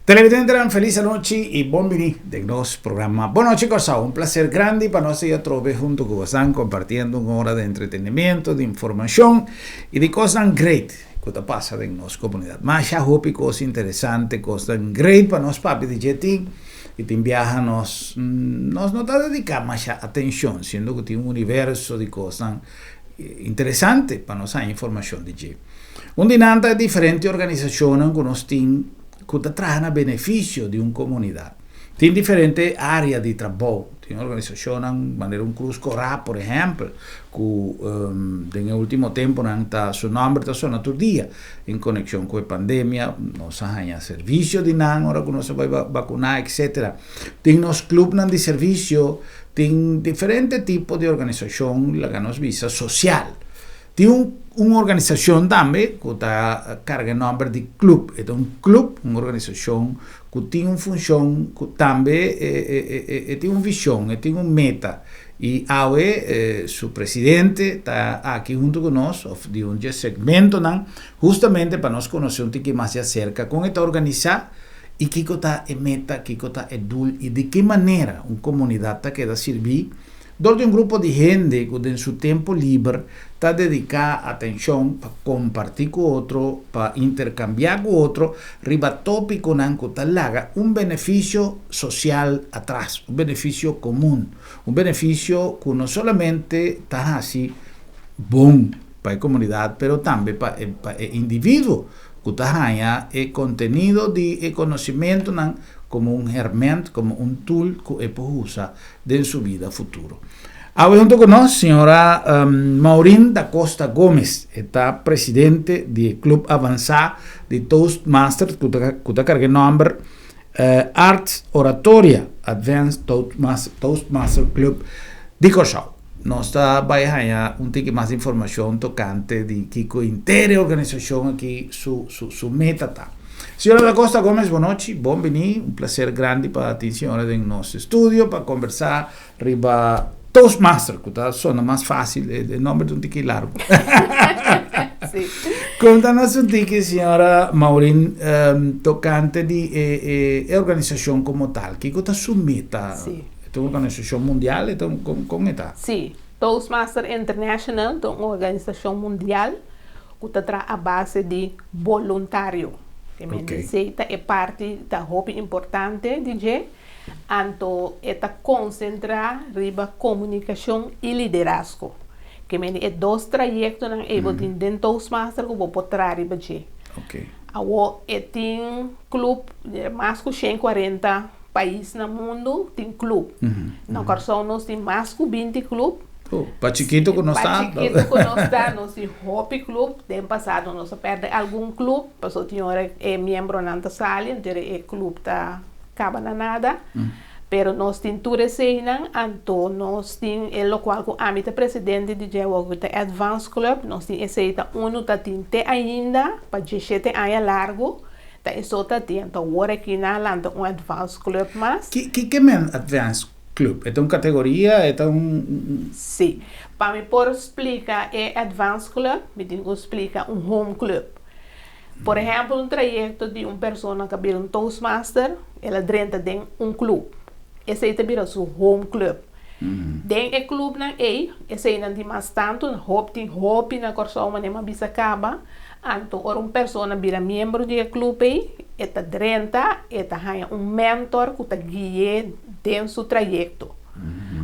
Televidentenan felis anochi y bon bini den nos programa Bon Nochi Kòrsou. Un placer grandi pa nos ei atrobe hunto cu bosan compartiendo un ora di entretenimiento, di informacion y di cosnan great cu ta pasa den nos comunidad. Masha hopi cos interesante, cosnan great pa nos papia di dje tin y tin biaha nos nos no ta dedica masha atencion siendo cu tin un universo di cosnan interesante pa nos haña informacion di dje. Un di nan ta e diferente organisashonnan ku nos tin ku ta traha na benefisio di un komunidat. Tin diferente área di trabou. Tin organisashonnan manera un Krus Korá, por ehèmpel, ku den e último tempunan ta su nòmber ta sona tur dia en konekshon ku e pandemia. Nos a haña servisio di nan ora ku nos a bai bakuná, etsetera. Tin nos klupnan di servisio, tin diferente tipo di organisashon, laga nos bisa, sosial. Tin un un organisashon tambe ku ta karga e nòmber di klup. E ta un klup, un organisashon ku tin un funshon ku tambe e tin un vishon, e tin un meta. I awe su presidente ta aki huntu ku nos òf di un dje segmentonan hustamente pa nos konosé un tiki mas di aserka kon e ta organisá i kiko ta e meta, kiko ta e dul i di ki manera un komunidat ta keda sirbí. Dor di un grupo di hende ku den su tempu liber ta dediká atenshon pa kompartí ku otro, pa interkambiá ku otro riba tópikonan ku ta laga un benefisio sosial atras, un benefisio komun, un benefisio ku no solamente ta hasi bon pa e komunidat pero tambe pa e pa e individuo ku ta haña e kontenido di e konosimentunan komo un hèrmènt, komo un tool ku e por usa den su bida futuro. Awe hunto ku nos señora Maureen da Costa Gomez, e ta presidente di e Club Avansá di Toastmasters ku ta ku ta karga e nòmber Arts Oratoria Advanced Toastmaster Club di Kòrsou. Nos ta bai haña un tiki mas informashon tokante di kiko henter e organisashon aki su su su meta ta. Señora Da Costa Gomez bon nochi, bon bini, un placer grandi pa tin señora den nos estudio pa conversa riba Toastmaster cu ta sona mas facil, e nomber ta un tiki largo. Sí. Conta nos un tiki señora Maureen tocante di e e organisacion como tal, kico ta su meta? Sí. E ta un organisacion mundial, e ta un con e ta? Sí, Toastmaster International ta un organisacion mundial ku ta traha a base di boluntario. Ke men di esei ta e parti ta hopi importante di dje, anto e ta konsentrá riba komunikashon i liderazgo. Ke men di e dos trayektonan ei bo tin den Toastmaster ku bo por traha riba dje. Awor e tin klup mas ku 140 pais na mundu tin klup. Na Kòrsou nos tin mas ku 20 klup. Oh, pa chikitu ku nos ta. Pa chikitu ku nos ta, nos tin hopi klup. Den pasado nos a pèrdè algun klup, pasobra tin ora e miembronan ta sali, anto e klup ta kaba na nada. Pero nos tin tur eseinan, anto nos tin e lokual ku ami ta presidente di dje awor ku ta Advance Club, nos tin esei ta unu ta tin te ainda pa 17 aña largu ta eso ta tin. Anto awor aki nan a lanta un Advance Club mas. Ki ke men Advance Club? E ta un kategoria? E ta un. Sí. Pa mi por splika e Advance Club, mi tin ku splika un Home Club. Por ehèmpel, un trayekto di un persona ku a bira un Toastmaster, el a drenta den un club. Esei ta bira su home club. Den e clubnan ei, eseinan tin mas tantu, hopi tin hopi na Kòrsou manera mi a bisa kaba. Anto ora un persona bira miembro di e club ei, e ta drenta, e ta haña un mentor ku ta gui'é den su trayekto.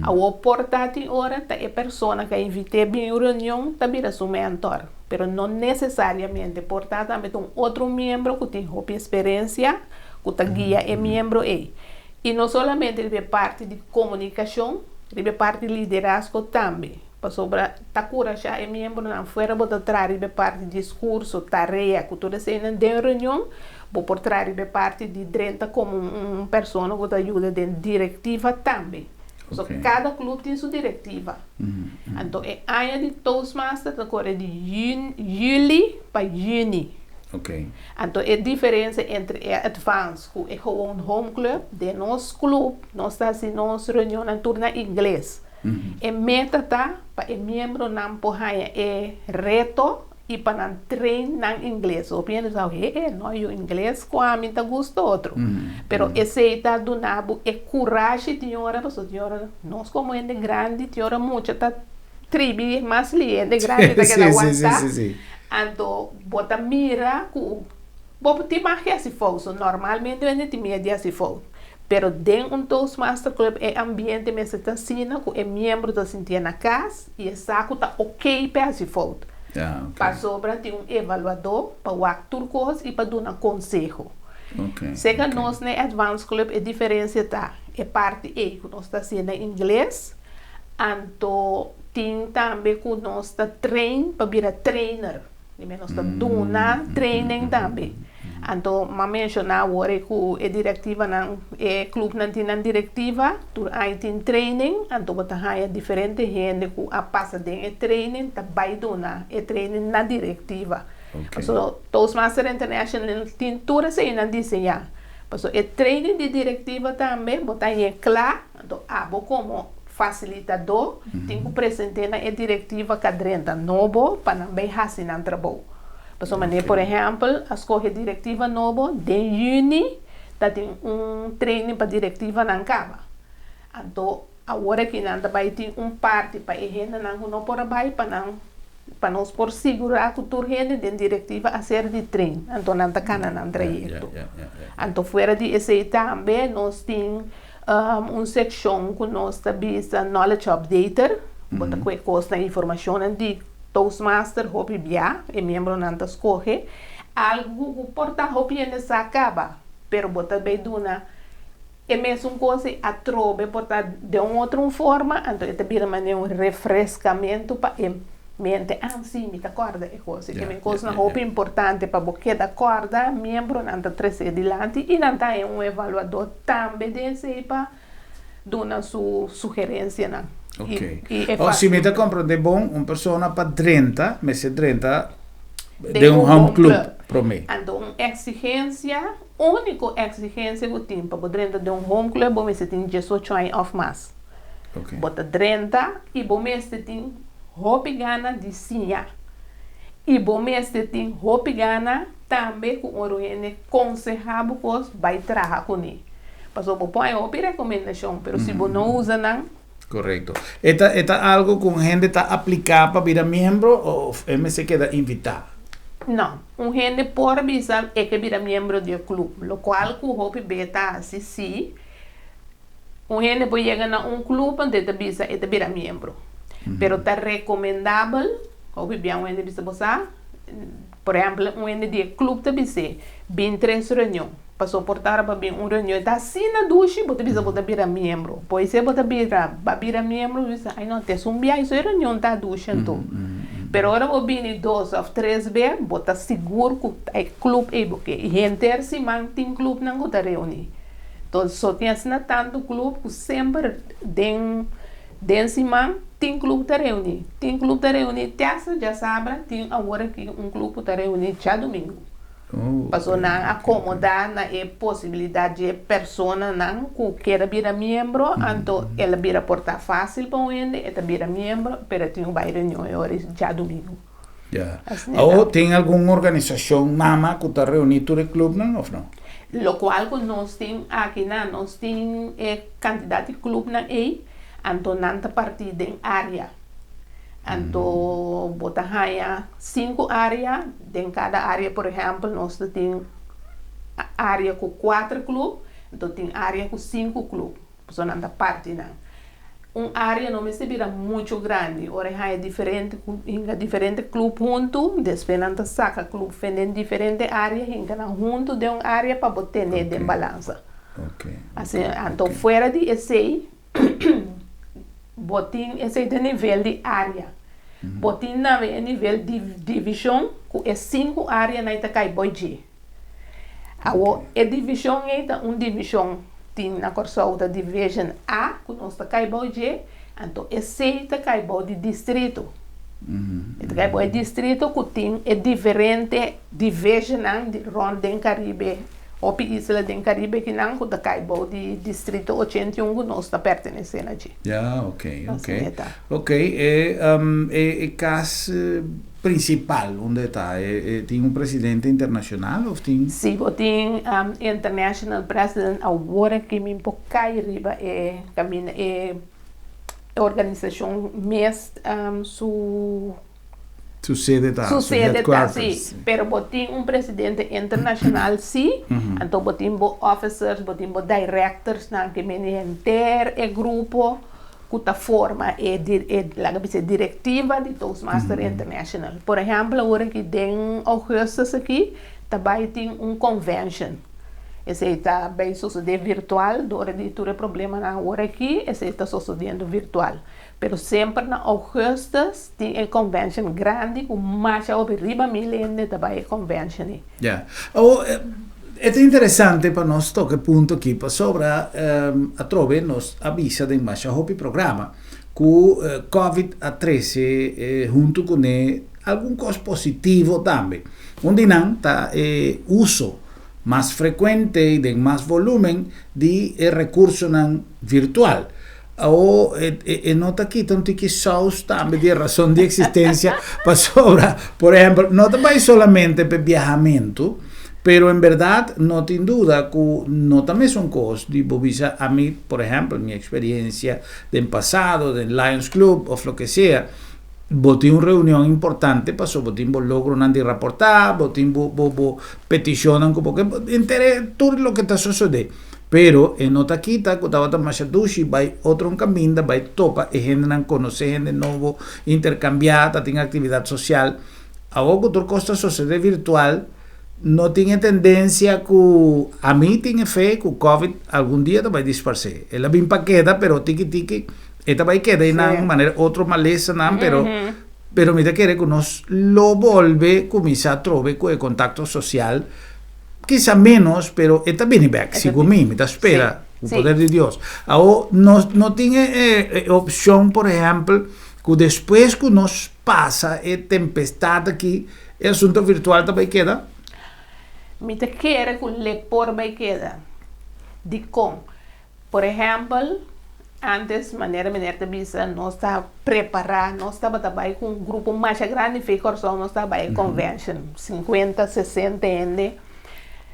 Awor por ta tin ora ta e persona ku a invit'é bin un reunion ta bira su mentor, pero no nesesariamente. Por ta tambe ta un otro miembro ku tin hopi eksperensia ku ta guia e miembro ei. I no solamente riba e parti di komunikashon, riba e parti di liderazgo tambe. Pasobra ta kurashá e miembronan fuera bo ta traha riba e parti di diskurso, tarea ku tur eseinan den reunion, bo por traha riba e parti di drenta komo un persona ku ta yuda den direktiva tambe. So kada klup tin su direktiva. Anto e aña di Toastmaster ta kore di yüli pa yüni. Anto e diferensia entre e Advance ku e gewoon Home Club, den nos klup nos ta hasi nos reunionnan tur na ingles. E meta ta pa e miembronan por haña e reto. I pa nan train nan ingles. Hopi hende sa, he he, no yu ingles ku ami ta gusta otro. Pero esei ta duna bo e kurashi tin ora, pasobra tin ora nos komo hende grandi tin ora mucha ta tribi mas li hende grandi ta keda wanta. Anto bo ta mira ku bo tin mag di hasi fout. So normalmente hende tin miedu di hasi fout. Pero den un Toastmaster Club e ambiente mester ta asina ku e miembro ta sintié na kas i e sa ku ta okey pa e hasi fout. Pasobra tin un evaluadó pa wak tur kos i pa duna konseho. Seka nos na e Advance Club e diferensia ta e parti ei ku nos ta hasié na ingles, anto tin tambe ku nos ta train pa bira trainer. Di mes nos ta duna training tambe. Anto m'a menshoná awor e ku e direktivanan, e klupnan tin nan direktiva, tur aña tin training, anto bo ta haña diferente hende ku a pasa den e training ta bai duna e training na direktiva. Pasobra Toastmaster International tin tur eseinan diseñá. Pasobra e training di direktiva tambe bo ta hañ'é kla, anto abo komo Fasilitadó tin ku present'é na e direktiva ka drenta nobo pa nan bai hasi nan trabou. Pasobra manera por ehèmpel a skohe direktiva nobo den yüni ta tin un training pa direktivanan kaba. Anto awor aki nan ta bai tin un parti pa e hendenan ku no por a bai pa nan pa nos por sigurá ku tur hende den direktiva a ser di train. Anto nan ta kana nan trayekto. Anto fuera di esei tambe nos tin Un sekshon ku nos ta bisa Knowledge Updater, bo ta kohe kosnan, informashonnan di Toastmaster hopi bia, e miembronan ta skohe algu ku por ta hopi hende sa kaba, pero bo ta bay duna e mesun kos ei atrobe por ta den un otro un forma, anto e ta bira manera un refreskamentu pa e mente, ah si, mi ta kòrda e kos ei. E men kosnan hopi importante pa bo keda kòrda, miembronan ta trese dilanti i nan ta haña un evaluadó. Tambe den esei pa duna su sugerencianan. Ok. O si mi ta comprende bon, un persona pa drenta, mester drenta den un home club prome. Anto un exigencia, unico exigencia cu tin pa bo drenta den un home club, bo mester tin diesocho aña of mas. Ok. Bo ta drenta y bo mester tin hopi gana di siña. Y bo mester tin hopi gana Tambe ku ora un hende konsehá bo kos, bai traha kuné. Pasobra bo por haña hopi rekomendashon, pero si bo no usa nan. Korekto. E ta e ta algu ku un hende ta apliká pa bira miembro òf e mester keda invitá? No. Un hende por bisa e ke bira miembro di e klup, lokual ku hopi be ta hasi si un hende por yega na un klup anto e ta bisa e ta bira miembro. Pero ta rekomendabel, hopi bia un hende bisa bo sa. Por ehempel, un hende di e club ta bis'é, Bin tres reunion. Pasobra por ta ora pa bin un reunion e ta asina dushi, bo ta bisa bo ta bira miembro. Poisé bo ta bira, ba bira miembro, bo bisa, ai no, te esun biaha so e reunion ta dushi anto. Pero ora bo bini dos of tres be, bo ta sigur ku ta e club ei bo ke. I henter siman tin clubnan ku ta reuní. Entonces, so tin asina tantu club ku semper den. Den siman tin club ta reuni. Tin club ta reuni te hasta djasabra, tin awor aki un club cu ta reuni djadumingu. Pasobra nan a acomoda na e posibilidad dje personanan cu kier a bira miembro, anto el a bira por ta facil pa un hende, e ta bira miembro, pero e tin cu bay reunion e ora djadumingu. Ya. Awor tin algun organisacion mama cu ta reuni tur e clubnan of no? Locual cu nos tin aki nan, nos tin e cantidad di clubnan ey, anto nan ta parti den area. Anto bo ta haya cinco area, den cada area por ehempel nos ta tin area cu cuater club, anto tin area cu cinco club. Pasobra nan ta parti nan. Un área no mester bira muchu grandi. Ora e haña diferente hinka diferente club huntu, despues nan ta saka club fen den diferente área, hinka nan huntu den un área pa bo tene den balansa. Asina, anto fuera di esei, bo tin esei den nivel di área. Bo tin tambe e nivel di divishon ku e sinku áreanan ta kai boi dje. Awor e divishon ei ta un divishon tin na Kòrsou ta division A ku nos ta kai bou dje, anto e C ta kai bou di distrito. E ta kai bou e distrito ku tin e diferente divisionnan di rònt den Karibe Hopi isla den Caribe kinan ku ta kai bou di Distrito 81 ku nos ta pertenesé na dje. Ya, ok, ok. Ok, e e kas principal unda ta? E tin un presidente internacional of tin? Si, bo tin international president awor aki mi por kai riba e kaminda e organisashon mes su. Su sede ta, su sede ta, si. Pero bo tin un presidente internacional si, anto bo tin bo officers, bo tin bo directorsnan ke mende henter e grupo ku ta forma e e laga bisa e directiva di Toastmaster International. Por ehempel awor aki den augustus aki ta bai tin un convention. Esei ta bai sosode virtual dor di tur e problemanan awor aki esei ta sosodiendo virtual. Pero semper na augustus tin e convention grandi cu masha hopi riba mil hende ta bay e convention ei. Ya. Awor, e ta interesante pa nos toca e punto aki pasobra atrobe nos a bisa den masha hopi programa cu covid a trece hunto cune algun cos positivo tambe. Un di nan ta e uso mas frecuente y den mas volumen di e recursonan virtual. Awo e no ta kita un tiki saus tambe di e rason di existencia pasobra, por ehempel, no ta bai solamente p'e biahamentu, pero en berdad no tin duda cu no ta mesun cos di bo bisa ami, por ehempel, mi experiencia den pasado den Lions Club of loke sea, bo tin un reunion importante pasobra bo tin bo logronan di raporta, bo tin bo bo peticionnan cu bo ke, inter tur loke ta sosode. Pero e no ta kita ku tabata masha dushi bai otro un kaminda, bai topa e hendenan, konosé hende nobo, interkambiá, ta tin aktividat sosial. Awor ku tur kos ta sosodé virtual, no tin e tendensia ku ami tin e fe ku Covid algun dia ta bai disparsé. El a bin pa keda, pero tiki tiki e ta bai keda einan manera otro malesanan, pero pero mi ta kere ku nos lo bolbe kuminsá atrobe ku e kontakto sosial. Kisa menos, pero e ta bini bek, sigun mi, mi ta spera, ku poder di Dios. Awo, nos no tin e opshon, por ehèmpel, ku despues ku nos pasa e tempestat aki, e asunto virtual ta bai keda? Mi ta kere ku le por bai keda. Dikon? Por ehèmpel, ántes manera meneer ta bisa nos ta prepará, nos tabata bai ku un grupo masha grandi fe Kòrsou, nos ta bai e convention, sinkuenta, sesenta hende,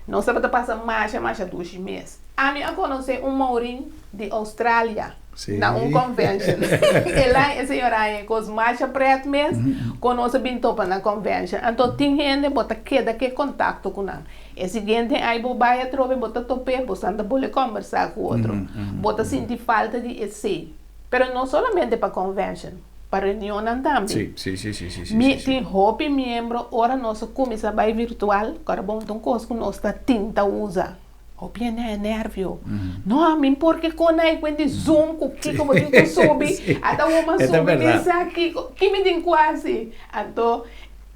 nos tabata pasa masha masha dushi mes. Ami a konosé un mourin di Australia na un convention. El a e señor a haña kos masha prèt mes ku nos a bin topa na convention. Anto tin hende bo ta keda ke kontakto ku nan. E siguiente ai bo bai atrobe bo ta top'é, bo santa bole kòmbersá ku otro. Bo ta sinti falta di esei. Pero no solamente pa convention, pa reunionnan tambe. Sí, sí, sí, sí, sí, sí, Mi sí. tin hopi miembro ora nos a kuminsá bai virtual, ku ora bo un ta un kos ku nos ta tin ta usa. Hopi hende haña nervio. No, mi por ke kon ai kuen di Zoom ku kiko bo tin ku subi. Ata woman E ta subi mi bèrdat. sa kiko, ki mi tin ku hasi? Anto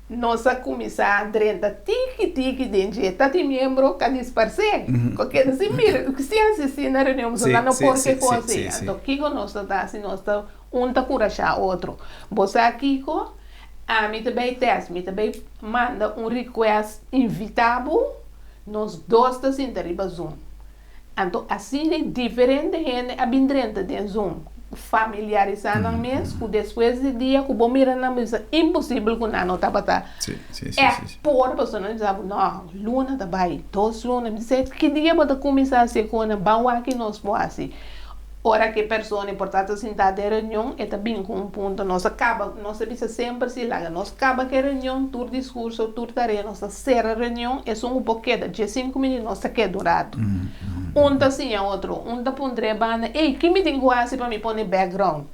Nos a kuminsá drenta tiki tiki den dje ta tin miembro ka disparsé, ku keda sin mira, sin asistí na reunion pasobra nan no por ke kos ei. Anto kiko nos ta ta hasi? Nos ta un ta kurashá otro. Bo sa kiko? Ami ta bai tèst, mi ta bai manda un request invitá bo, nos dos ta sinta riba Zoom. Anto asina e diferente hende a bin drenta den Zoom, familiarisá nan mes ku despues di dia ku bo mira nan bo bisa imposibel ku nan no tabata ègt por pasobra nan bisa bo no luna ta bai dos luna mi bisa ki dia bo ta kuminsá hasi e kos nan ban wak ki nos por hasi ora ku e persona por ta ta sintá den reunion e ta bin ku un punto nos a kaba nos a bisa semper si laga nos kaba ku e reunion tur diskurso tur tarea nos ta Sera reunion, esun ku por keda diesinku minüt nos ta keda un ratu. Un ta siña otro, un ta puntra e banda, Ey, ki mi tin ku hasi pa mi pone background?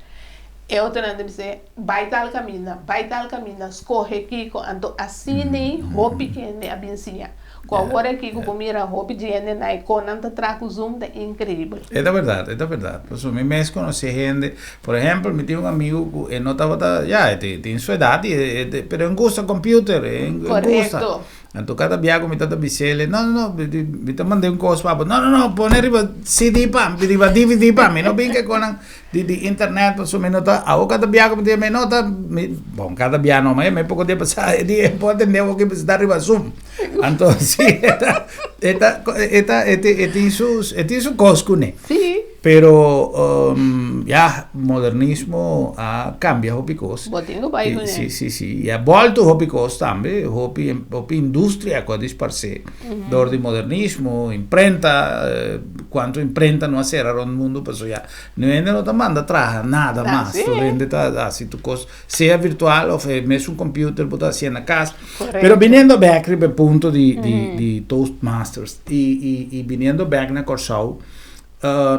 E otronan ta bis'é, Bai tal kaminda, bai tal kaminda, skohe kiko. Anto asina hopi hende a bin siña. Ku awor aki ku bo mira hopi dje hende na e kon nan ta traha ku Zoom ta inkreibel. E ta bèrdat, e ta bèrdat. Pasobra mi mes konosé hende, por ehèmpel mi tin un amigu ku e no tabata, ya, e tin su edat i e pero e gusta computer, e gusta. Korekto. Anto kada bia ku mi ta ta bis'el, no, no, no, mi ta mand'é un kos pa bo, no, no, no, pone riba CD pa mi, riba DVD pa mi, no bin ke konan di di internet pasobra mi no ta, awor kada bia ku mi ta mi no ta, mi, bon kada bia no, ma e poko dia pasá e di e por atendé awor ke mi ta riba Zoom. Anto si e ta. E ta, e ta, e tin, e tin su, e tin su kos kuné. Sí. Pero, ya, modernismo a kambia hopi kos. Bo tin ku bai kuné. Sí, sí, sí. I a bòltu hopi kos tambe, hopi, hopi industria ku a disparsé dor di modernismo, imprenta, kuantu imprenta no a sera rònt mundu pasobra ya niun hende no ta manda traha nada mas. Tur hende ta hasi tur kos sea virtual of e mesun computer bo ta hacié na cas. Correcto. Pero biniendo bek riba e punto di, di, di Toastmasters y, y, y biniendo bek na Kòrsou,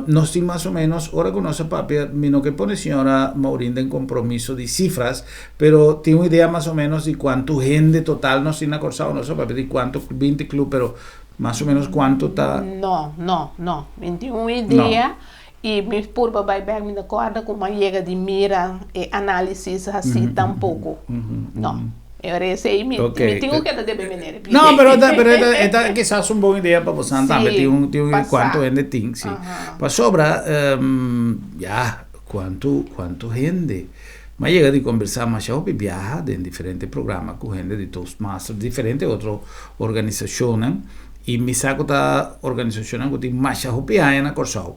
nos tin mas o menos, ora ku nos a papia, mi no ke pone señora Maureen den compromiso di cifras, pero tin un idea mas o menos di cuantu hende total nos tin na Kòrsou, nos a papia di kuantu, 20 club, pero mas o menos kuantu ta. No, no, no. Mi tin un idea. I mi purba bai bek, mi ta kòrda ku mi a yega di mira e análisis hasí tampoko. No. E ora esei mi mi tin ku keda debe meneer e pidi. No, pero ta pero e ta kisas un bon idea pa bosan tambe tin un tin un kuantu hende tin, si. Pasobra ya kuantu kuantu hende. Mi a yega di kombersá masha hopi biaha den diferente programa ku hende di Toastmasters, diferente otro organisashonnan. I mi sa ku ta organisashonnan ku tin masha hopi aña na Kòrsou.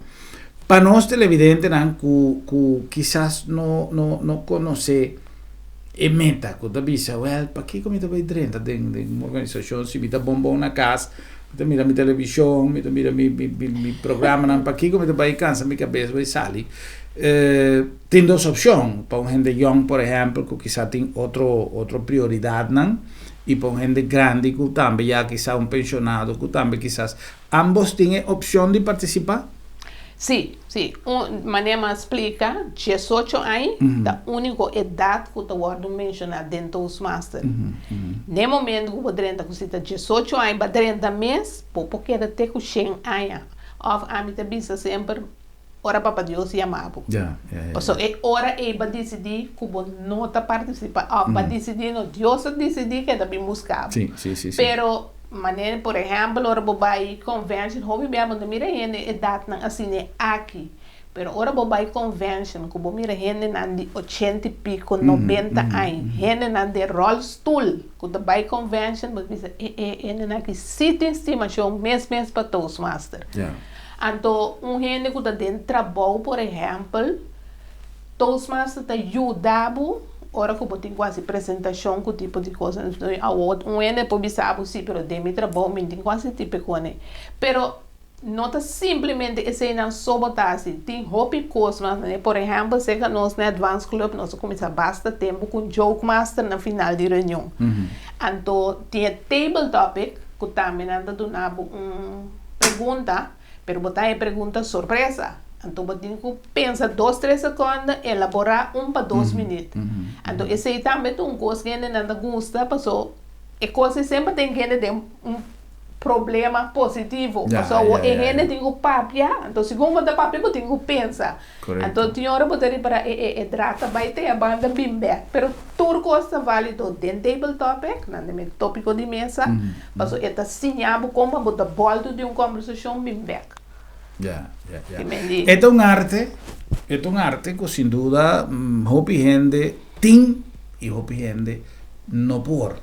Pa nos televidentenan ku ku kisas no no no konosé e meta, ku ta bisa, wèl, pakiko mi ta bai drenta den den un organisashon si mi ta bon bon na kas, mi ta mira mi televishon, mi ta mira mi mi mi programanan, pakiko mi ta bai kansa mi kabes bai sali? Tin dos opshon, pa un hende yòn, por ehèmpel, ku kisas tin otro otro prioridatnan, i pa un hende grandi ku tambe ya kisas un penshonado ku tambe kisas ambos tin e opshon di partisipá? Sí, sí. Un manera mi a splika, diesocho aña ta úniko edat ku ta wòrdu menshoná den Toastmaster. Na e momento ku bo drenta ku si ta diesocho aña, bo a drenta mes, bo por keda te ku shen aña. Òf ami ta bisa semper, Ora Papa Dios yama bo. Pasobra e ora ei bo a disidí ku bo no ta partisipá òf bo a disidí no, Dios a disidí ku e ta bin buska bo. Pero manera por ehèmpel ora bo bai convention hopi bia bo no ta mira hende edatnan asina aki. Pero ora bo bai convention ku bo mira hendenan di ochenta i piko, nobenta aña, hendenan den ròlstul ku ta bai convention bo ta bisa e e hendenan aki sí tin stimashon mes mes pa Toastmaster. Anto un hende ku ta den trabou por ehèmpel, Toastmaster ta yuda bo ora ku bo tin ku hasi presentashon ku tipo di kos. Awor un hende por bisa bo si, pero den mi trabou mi no tin ku hasi tipo kone. Pero no ta simplemente eseinan so bo ta hasi, tin hopi kos mas. Por ehèmpel serka nos na Advance Club nos a kuminsá basta tempu ku un joke master na final di reunion. Anto tin e table topic ku tambe nan ta duna bo un. Pregunta, pero bo ta e pregunta sorpresa. Anto bo tin ku pensa dos tres sekonde, elaborá un pa dos minüt. Anto esei tambe ta un kos ku hendenan ta gusta paso e kos ei semper tin hende den un problema positivo. Paso awor e hende tin ku papia, anto segun bo ta papia bo tin ku pensa. Anto tin ora bo ta ripará e e e drat ta bai te a banda bin bèk. Pero tur kos ta válido den table topic, nan den e tópiko di mesa, paso e ta siña bo kon pa bo ta bòltu di un kòmbersashon bin bèk. Ya, ya, ya. E ta un arte, e ta un arte ku sin duda hopi hende tin i hopi hende no por.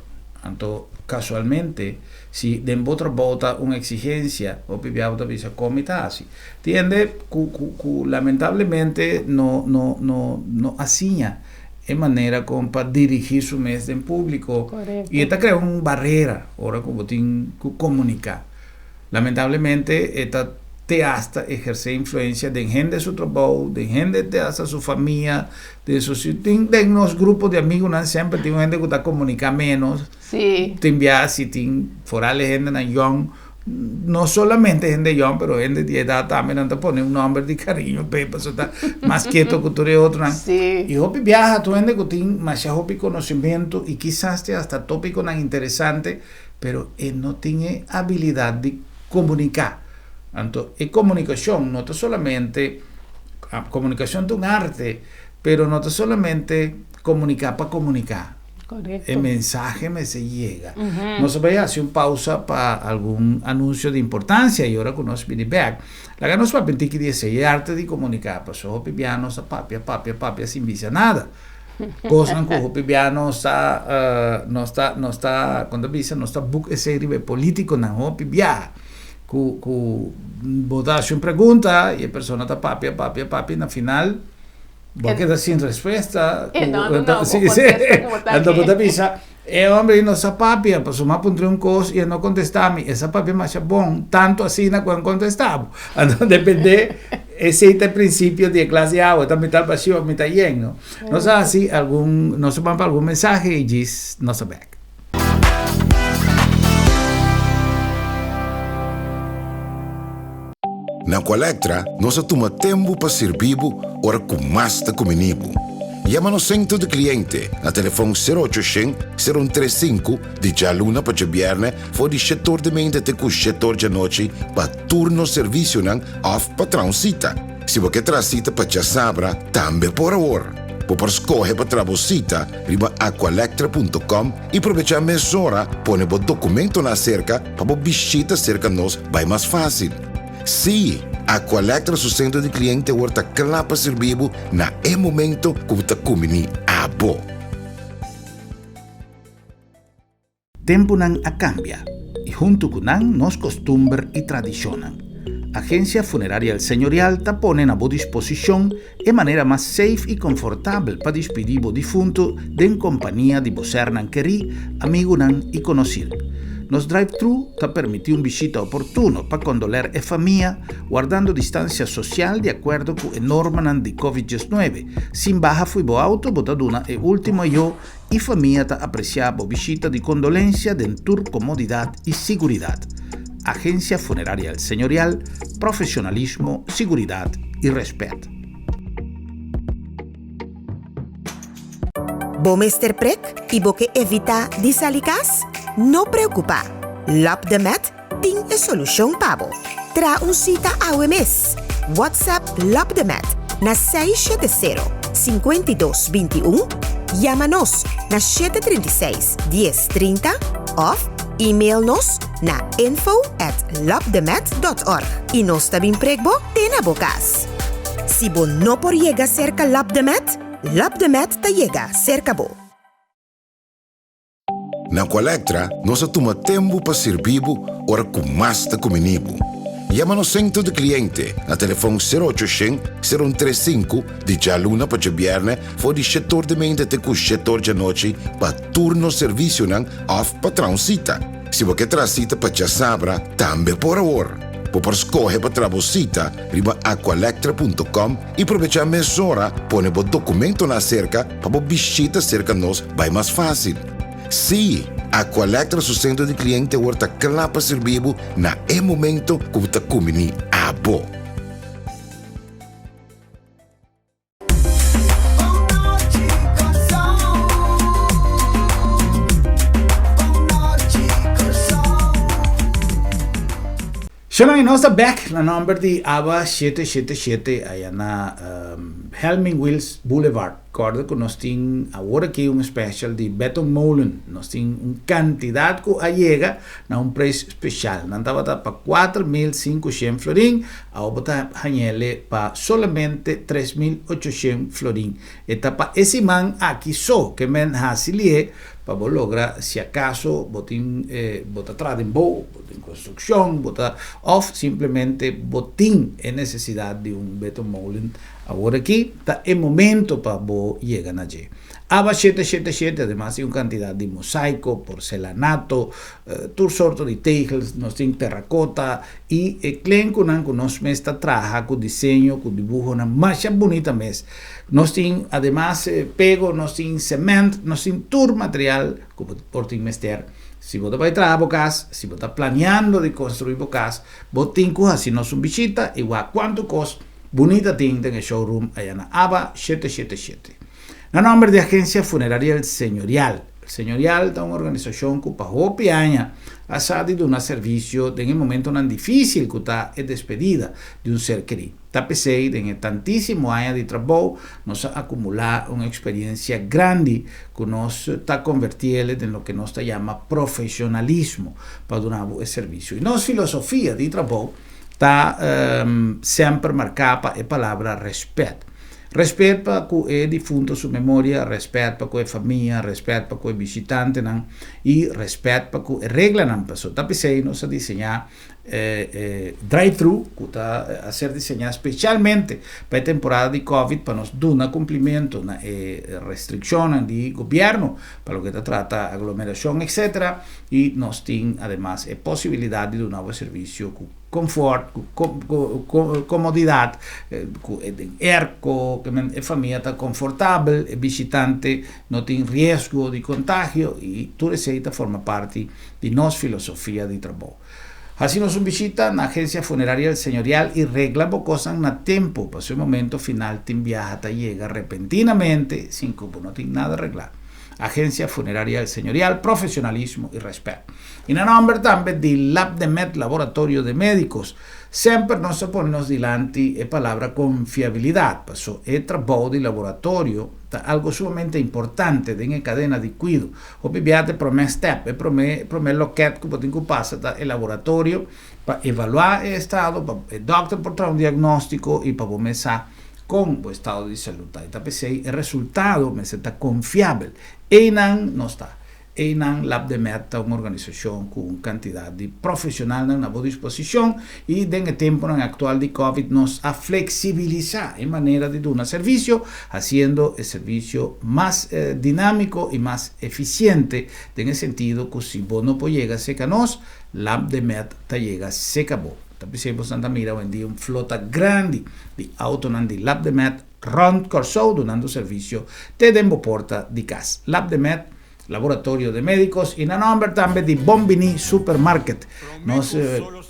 Anto kasualmente si den bo trabou ta un eksigensia, hopi bia bo ta bisa kon mi ta hasi. Tin hende ku ku ku lamentablemente no no no no a siña e manera kon pa dirigí su mes den públiko i e ta krea un barera ora ku bo tin ku komuniká. Lamentablemente e ta te asta ehersé influensia den hende su trabou, den hende te asta su famia, den su tin den nos grupo di amigunan semper tin un hende ku ta komuniká ménos, tin biaha si tin foral e hendenan yòn. No solamente hende yòn, pero hende di edat tambe nan ta pone un nòmber di kariño p'e pasobra ta mas keto ku tur e otronan. Sí. I hopi biaha tur hende ku tin masha hopi konosementu i kisas te hasta tópikonan interesante, pero e no tin e abilidat di komuniká. Anto e komunikashon no ta solamente, komunikashon ta un arte, pero no ta solamente komuniká pa komuniká. Correcto. E mensahe mester yega. Nos a bai hasi un pausa pa algun anuncio di importancia y ora cu nos bini bek, laga nos papia un tiki di esey, e arte di comunica, pasobra hopi bia nos a papia, papia, papia sin bisa nada. Cosnan cu hopi bia nos ta, nos ta, nos ta, con ta bisa, nos ta buk esey riba e politiconan hopi bia. Ku ku bo ta hasi un pregunta i e persona ta papia papia papia i na final bo a keda sin respuesta. E no a duna bo kontesta ku bo ta Anto bo ta bisa e hombre no sa papia pasobra mi a puntra un kos i e no kontesta mi. E sa papia masha bon tantu asina ku e no kontesta bo. Anto depende esei ta e prinsipio di e klas di awa ta mital bashí òf mital yen no. Nos a hasi algun nos a ban pa algun mensahe i djis nos a bèk. Na Aqualectra nos a tuma tempu pa sirbi bo ora ku mas ta kumini bo. Yama nos sentro di kliente na telefon sero ocho shen, sero un tres sinku di djaluna pa djabièrnè for di shetor di mente te ku shetor djanochi pa tur nos servisionan òf pa traha un sita. Si bo ke traha sita pa djasabra tambe por awor. Bo por skohe pa traha bo sita riba aqualectra punto com i probechá mesora pone bo dokumentonan aserka pa bo bishita serka nos bai mas fásil. Sí, Aqualectra su sentro di kliente awor ta kla pa sirbi bo na e momento ku bo ta kumbiní abo. Tempunan a kambia i huntu ku nan nos kostumber i tradishonnan. Agensia Funeraria El Señorial ta pone na bo disposishon e manera mas safe i konfortabel pa dispidí bo difuntu den kompania di bo sernan kerí, amigunan i konosir. Nos drive-thru ta permití un bishita oportuno pa kondoler e famia, wardando distansia sosial di akuerdo ku e normanan di Covid diesnuebe. Sin baha fui bo auto bo ta duna e último ayó i famia ta apresiá bo bishita di kondolensia den tur komodidat i siguridat. Agensia Funeraria El Señorial, profesionalismo, siguridat i rèspèt. Bo mester prek i bo ke evitá di sali kas? No preokupá! Lap de Met tin e solushon pa bo. Traha un sita awe mes! WhatsApp Lap de Met na 670 52 21, yama nos na 736 10 30 òf email nos na info at lapdemet dot org i nos ta bin prek bo te na bo kas. Si bo no por yega serka Lapdemet, Lapdemet ta yega serka bo. Na Aqualectra nos a tuma tempu pa sirbi bo ora ku mas ta kumini bo. Yama nos sentro di kliente na telefon sero ocho shen, sero un tres sinku di djaluna pa djabièrnè for di shetor di mente te ku shetor djanochi pa tur nos servisionan òf pa traha un sita. Si bo ke traha sita pa djasabra, tambe por awor. Bo por skohe pa traha bo sita riba aqualectra punto com i probechá mesora pone bo dokumentonan aserka pa bo bishita serka nos bai mas fásil. Sí, Aqualectra su sentro di kliente awor ta kla pa sirbi bo na e momento ku bo ta kumbiní abo. Shona y nos ta bek na nomber di Aba shete shete shete aya na Helming Wheels Boulevard. Corda cu nos tin awor aki un special di Beton Molen. Nos tin un cantidad cu a yega na un prijs special. Nan tabata pa 4500 florin, awor bo ta hañele pa solamente 3800 florin. E ta pa e siman aki so ke men hasi lihe pa bo logra si acaso bo tin bo ta traha den bou, bo tin construccion, bo ta of simplemente bo tin e necesidad di un Beton Molen. Awor aki ta e momento pa bo yega na dje. Aba shete shete shete ademas tin un kantidat di mosaiko, porcelanato, tur sorto di tegels, nos tin terrakota i e klenkunan ku nos mes ta traha ku diseño, ku dibuhonan masha bunita mes. Nos tin ademas pego, nos tin sement, nos tin tur material ku bo por tin mester. Si bo ta bai traha bo kas, si bo ta planeando di konstrui bo kas, bo tin ku hasi nos un bishita i wak kuantu kos Bunita tin den e showroom aya na Aba shete shete shete. Na nomber di Agencia Funeraria El Señorial. El Señorial ta un organisacion cu pa hopi aña a sa di duna servicio den e momentonan dificil cu ta e despedida di un ser keri. Ta p'esey den e tantisimo aña di trabou nos a acumula un experiencia grandi cu nos ta convertiele den loke nos ta yama profesionalismo pa duna bo e servicio. Y nos filosofia di trabou ta semper marká pa e palabra rèspèt. Rèspèt pa ku e difunto su memoria, rèspèt pa ku e famia, rèspèt pa ku e bishitantenan i rèspèt pa ku e reglanan. Pasobra ta p'esei nos a diseñá Drive-thru ku ta a ser diseñá spesialmente pa e temporada di Covid pa nos duna kumplimentu na e restrikshonnan di gobièrnu pa loke ta trata aglomerashon etcetera i nos tin ademas e posibilidat di duna bo e servisio ku konfòrt ku komodidat ku den airco e famia ta konfortabel e bishitante no tin riesgo di kontagio i tur esei ta forma parti di nos filosofia di trabou. Hasi nos un bishita na Agencia Funeraria El Señorial y regla bo cosnan na tempo, pasobra e momento final tin biaha ta yega repentinamente sin cu bo no tin nada regla. Agencia Funeraria El Señorial, profesionalismo y respet. Y na nomber tambe di Labdemed Laboratorio de Medicos, semper nos ta pone nos dilanti e palabra confiabilidad, paso e trabou di laboratorio ta algo sumamente importante den e cadena di cuido. Hopi bia ta e promé step, e promé promé loket ku bo tin ku pasa ta e laboratorio pa evaluá e estado, pa e dòkter por traha un diagnóstiko i pa bo mes sa kon bo estado di salud ta. I ta p'esei e resultado mester ta konfiabel. Einan nos ta. Einan Labdemed ta un organisashon ku un kantidat di profeshonalnan na bo disposishon i den e tempunan aktual di Covid nos a fleksibilisá e manera di duna servisio Hasiendo e servisio mas dinámiko i mas efisiente den e sentido ku si bo no por yega seka nos, Labdemed ta yega seka bo. Ta p'esei bosan ta mira awendia un flota grandi di autonan di Labdemed rònt Kòrsou dunando servisio te den bo porta di kas. Labdemed Laboratorio de Médicos y na nomber tambe di Bon Bini Supermarket. Nos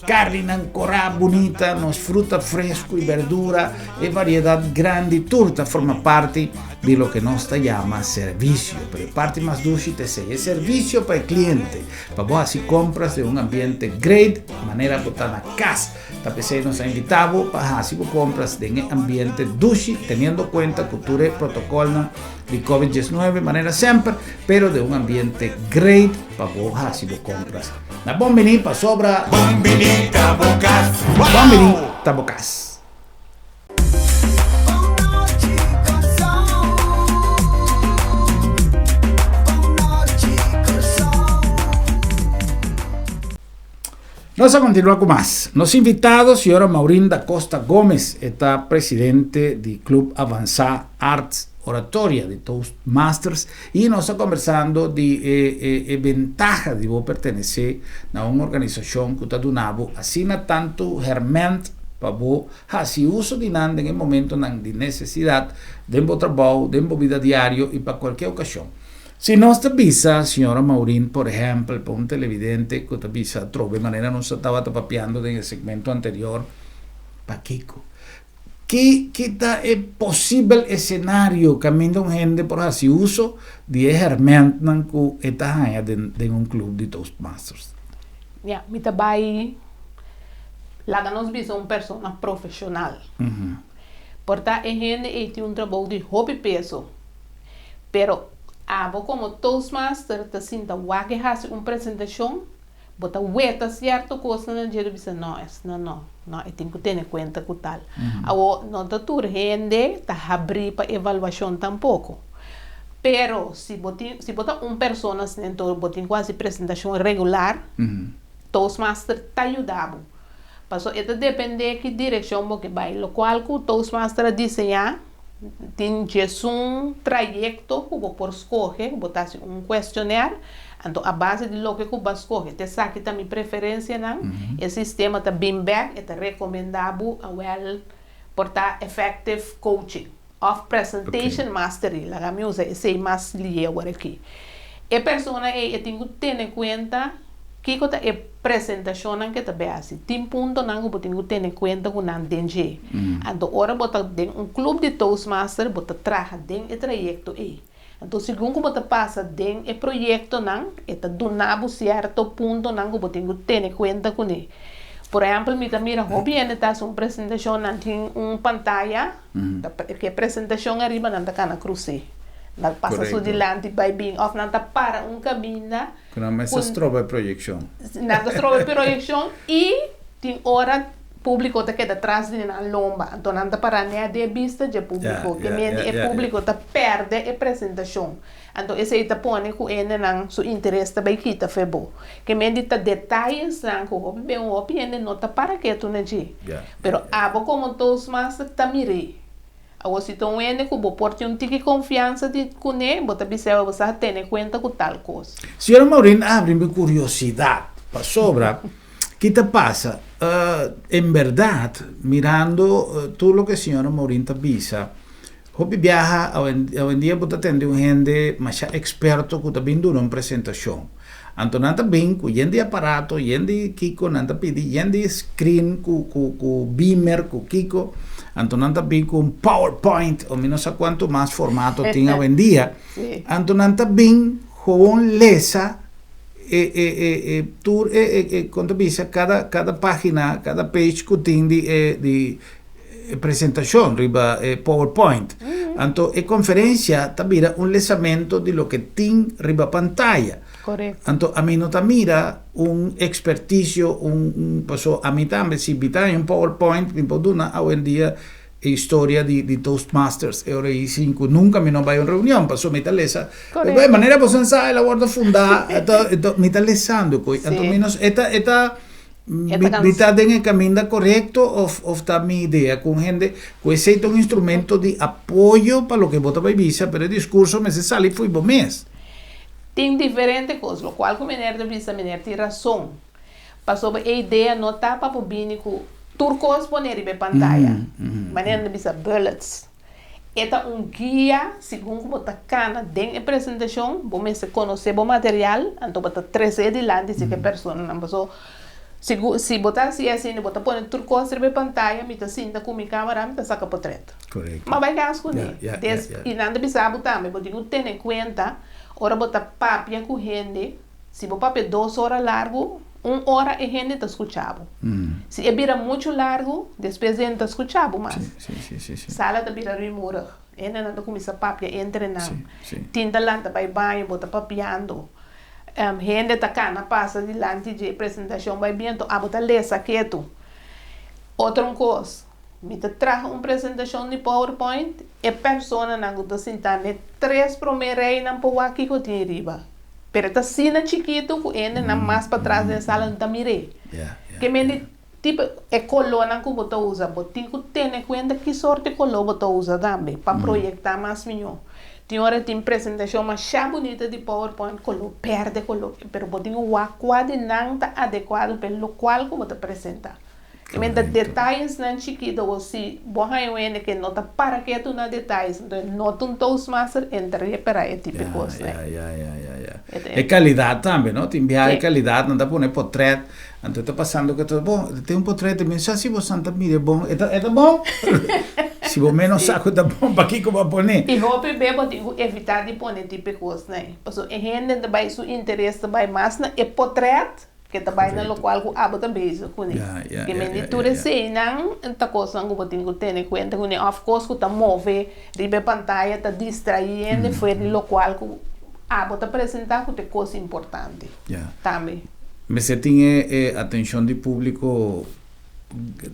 carninan corá bunita, nos fruta fresco y berdura, e variedad grandi tur ta forma parti di loke nos ta yama servicio. Pero e parti mas dushi ta esey, e servicio pa e cliente, pa bo haci compras den un ambiente great manera bo ta na cas. Ta p'esey nos a invita bo pa haci bo compras den e ambiente dushi, teniendo cuenta cu tur e protocolnan di Covid 19 manera semper, pero den un ambiente great pa bo haci bo compras. Na Bon Bini pasobra Bon Bini ta bo cas. Bon Bini ta bo cas. Nos a continua cu mas. Nos invitado, señora Maureen da Costa Gomez, e ta presidente di Club Avanza Arts Oratoria di Toastmasters y nos ta conversando di e e e bentaha di bo pertenece na un organisacion cu ta duna bo asina tanto herment pa bo haci uso di nan den e momentonan di necesidad den bo trabou, den bo bida diario y pa cualkier ocasion. Si nos ta bisa, señora Maureen, por ehempel, pa un televidente cu ta bisa atrobe manera nos a tabata papiando den e segmento anterior, pakico? Ki ki ta e posibel escenario caminda un hende por haci uso di e hermentnan cu e ta haña den den un club di Toastmasters? Ya, mi ta bay laga nos bisa un persona profesional. Por ta e hende ey tin un trabou di hopi peso. Pero abo komo Toastmaster ta sinta wak e hasi un presentashon, bo ta weta sierto kosnan na dje ta bisa no, esnan no, no, e tin ku tene kuenta ku tal. Awor no ta tur hende ta habrí pa evaluashon tampoko. Pero si bo tin, si bo ta un persona asina enton bo tin ku hasi presentashon regular, Toastmaster ta yuda bo. Pasobra e ta dependé ki direkshon bo ke bai. Lokual ku Toastmaster a diseñá. Tin djesun trayekto ku bo por skohe, bo ta hasi un kuestionèr, anto a base di loke ku bo a skohe, ta esaki ta mi preferensianan, e sistema ta bin bèk, e ta rekomendá bo awèl por ta effective coaching òf presentation mastery, laga mi usa esei mas lié awor aki. E persona ei e tin ku tene kuenta Kiko ta e presentashonnan ke ta bay hasi? Tin puntonan ku bo tin ku tene kuenta ku nan den dje. Anto ora bo ta den un club di Toastmaster bo ta traha den e trayekto ei. Anto segun ku bo ta pasa den e proyektonan e ta duna bo sierto puntonan ku bo tin ku tene kuenta kuné. Por ehèmpel mi ta mira hopi hende ta hasi un presentashon nan tin un pantaya ku e presentashon ariba nan ta kana krus'é. Nan pasa su dilanti bay bin òf nan ta para un kaminda. Ku nan mester stroba e proyekshon. Nan ta stroba e proyekshon i tin ora Públiko ta keda tras di nan lomba, anto nan ta pará nèt den e bista dje públiko, ke mende e públiko ta pèrdè e presentashon. Anto esei ta pone ku hendenan su interes ta bai kita fe bo. Ke mende ta detayesnan ku hopi ben hopi hende no ta para ketu na dje. Pero abo komo Toastmaster ta mir'é. Awor si ta un hende ku bo por tin un tiki konfiansa di kuné, bo ta bis'é bo sa tene kuenta ku tal kos. Señora Maureen a habri mi kuriosidat pasobra Ki ta pasa? En berdad, mirando tur loke señora Maurin ta bisa, hopi biaha awendia bo ta tende un hende masha experto cu ta bin duna un presentacion. Anto nan ta bin cu yen di aparato, yen di kico, nan ta pidi yen di screen cu cu beamer, cu kico, anto nan ta bin cu un powerpoint o mi no sa cuanto mas formato tin awendia. Anto nan ta bin gewoon lesa e e e e tur e e e kon ta bisa kada kada pagina kada page ku tin di e di e presentashon riba e powerpoint anto e konferensia ta bira un lesamento di loke tin riba pantaya anto ami no ta mira un ekspertisio un un paso ami tambe si mi ta haña un powerpoint mi por duna awendia E historia di di Toastmasters e ora ei sin cu nunca mi no bay un reunion pasobra mi ta lesa e manera boso a sa el a wordo funda ento mi ta lesando cu anto mi no e ta e ta mi ta den e caminda corecto of of ta mi idea cu un hende cu esey ta un instrumento di apoyo pa loke bo ta bay bisa pero e discurso mester sali fo'i bo mes. Tin diferente cos locual cu meneer ta bisa meneer tin razon. Pasobra e idea no ta pa bo bini ku tur kos pone riba e pantaya. Manera nan ta bisa bullets. E ta un guia segun ku bo ta kana den e presentashon, bo mester konosé bo material, anto bo ta tres'é dilanti si ku e personanan. Paso sigu si bo ta hasi asina, bo ta pone tur kos riba e pantaya, mi ta sinta ku mi kamera, mi ta saka potret. Ma bai kas kuné. Des i nan ta bisa bo tambe, bo tin ku tene kuenta ora bo ta papia ku hende. Si bo papia dos ora largu, un ora e hende ta skucha bo. Si e bira muchu largu, despues e hende ta skucha bo mas. Sala ta bira ruimurig. E hendenan ta kuminsá papia entre nan. Tin ta lanta bai baño, bo ta papiando. Hende ta kana pasa dilanti dje presentashon bai biento, abo ta lesa ketu. Otro un kos, Mi ta traha un presentashon di PowerPoint, e personanan ku ta sintá n'e tres promé reinan por wak kiko tin riba. Pero e ta asina chikitu ku hendenan mas patras den sala no ta mir'é. Ke men di tipo e kolónan ku bo ta usa, bo tin ku tene kuenta ki sorti koló bo ta usa tambe pa proyektá mas mihó. Tin ora tin presentashon masha bunita di PowerPoint, koló bèrdè, koló, pero bo tin ku wak kua di nan ta adekuado pa e lokual ku bo ta presentá. I men ta detayesnan chikito o si bo haña un hende ke no ta para ketu na detayes, entonces no ta un toastmaster, enta repará e tipo e kosnan. Ya, ya, ya, ya, ya. E kalidat tambe, no? Tin biaha e kalidat, nan ta pone potret, anto e ta pasando ke ta, bon, tin un potret, mi no sa si bo san ta mira e bon, e ta, e ta bon? Si bo menos sa ku ta bon, pakiko bo a pone? I hopi be bo tin ku evitá di pone tipo e kosnan ei, pasobra e hende ta bai, su interes ta bai mas na e potret, Ke ta bai na lokual ku abo ta bezig kuné. Ke men di tur eseinan ta kosnan ku bo tin ku tene kuenta kuné òf kos ku ta move riba e pantaya ta distraí hende fuer di lokual ku abo ta presentá ku ta e kos importante tambe. Mester tin e atenshon di públiko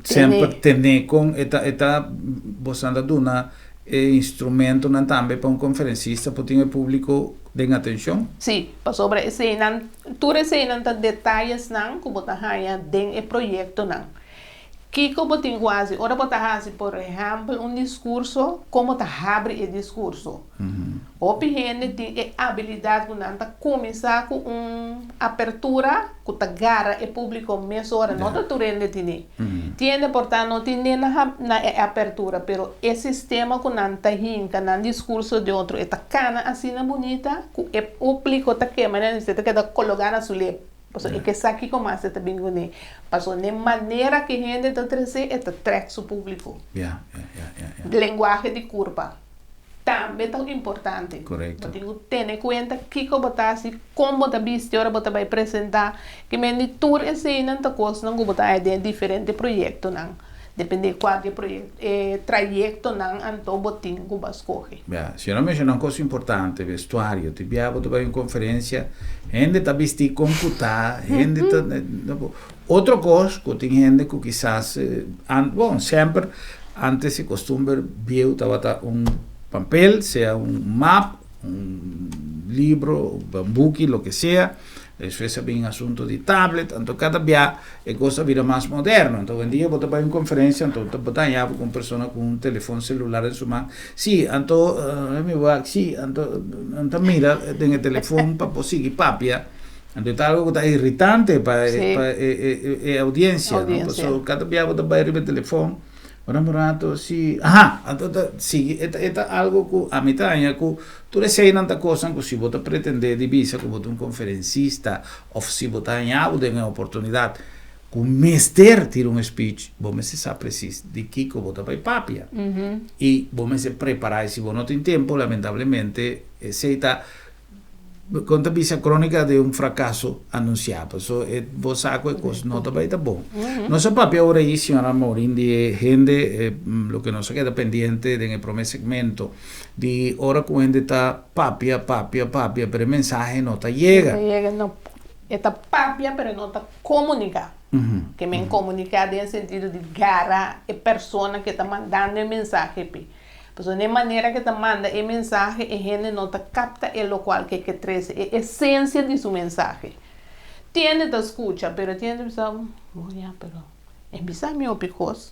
semper tene kon e ta e ta boso ta duna e instrumentonan tambe pa un konferensista por tin e públiko den atenshon? Sí, pasobra eseinan Tur eseinan ta detayesnan ku bo ta haña den e proyektonan. Kiko bo tin ku hasi ora bo ta hasi, por ehèmpel, un diskurso? Kon bo ta habri e diskurso? Hopi hende tin e abilidat ku nan ta kuminsá ku un apertura ku ta gara e públiko mesora. No ta tur hende tine. Tin hende por ta no tine na e apertura, pero e sistema ku nan ta hinka nan diskurso den otro e ta kana asina bunita ku e públiko ta kema nan i ta keda kologá na su lep. Pasobra e ke sa kiko mas e ta bin kuné. Pasobra n'e manera ku e hende ta tres'é e ta trèk su públiko. Lenguahe di kurpa tambe ta importante. Bo tin ku tene kuenta kiko bo ta hasi, kon bo ta bisti ora bo ta bai presentá. Kimen di tur eseinan ta kosnan ku bo ta haña den e diferente proyektonan. Depende kua di e trayektonan anto bo tin ku bo a skohe. Ya, señora a menshoná un kos importante, vestuario. Tin bia bo ta bai un konferensia, hende ta bistí kon ku ta, hende ta, otro kos ku tin hende ku kisas, bon, semper antes e kostumber bieu tabata un papel, sea un map, un libro, un buki, loke sea. Despues a bin asunto di tablet, anto kada bia e kos a bira mas moderno. Anto owendia bo ta bai un konferensia, anto bo ta haña bo ku un persona ku un telefon selular den su man. Si, anto mi wak, si, anto nan ta mira den e telefon pa por sigui papia. Anto e ta algo ku ta iritante pa e oudiensia, no? Pasobra kada bia bo ta bai riba e telefon. Ora un rato si, aha, anto ta sigui, e ta e ta algo ku ami ta haña ku tur eseinan ta kosnan ku si bo ta pretendé di bisa ku bo ta un konferensista òf si bo ta haña bo den e oportunidat ku mester tira un speech, bo mester sa presis di kiko bo ta bai papia i bo mester prepará i si bo no tin tempu lamentablemente esei ta Kon ta bisa crónica de un fracaso anunciá, paso e bo sa cu e cos no ta bay ta bon. Nos a papia ora ayi, señora Maureen, di e hende, loke nos a keda pendiente den e prome segmento, di ora cu hende ta papia, papia, papia, pero e mensahe no ta yega. No ta yega, no. E ta papia, pero e no ta comunica. Ke men comunica den sentido di gara e persona ke ta mandando e mensahe p'e. Pasobra na e manera ke ta manda e mensahe e hende no ta kapta e lokual ke ke trese, e esensia di su mensahe. Tin hende ta skucha, pero tin hende ta bisa, Bo ya, pero e bisa mi hopi kos.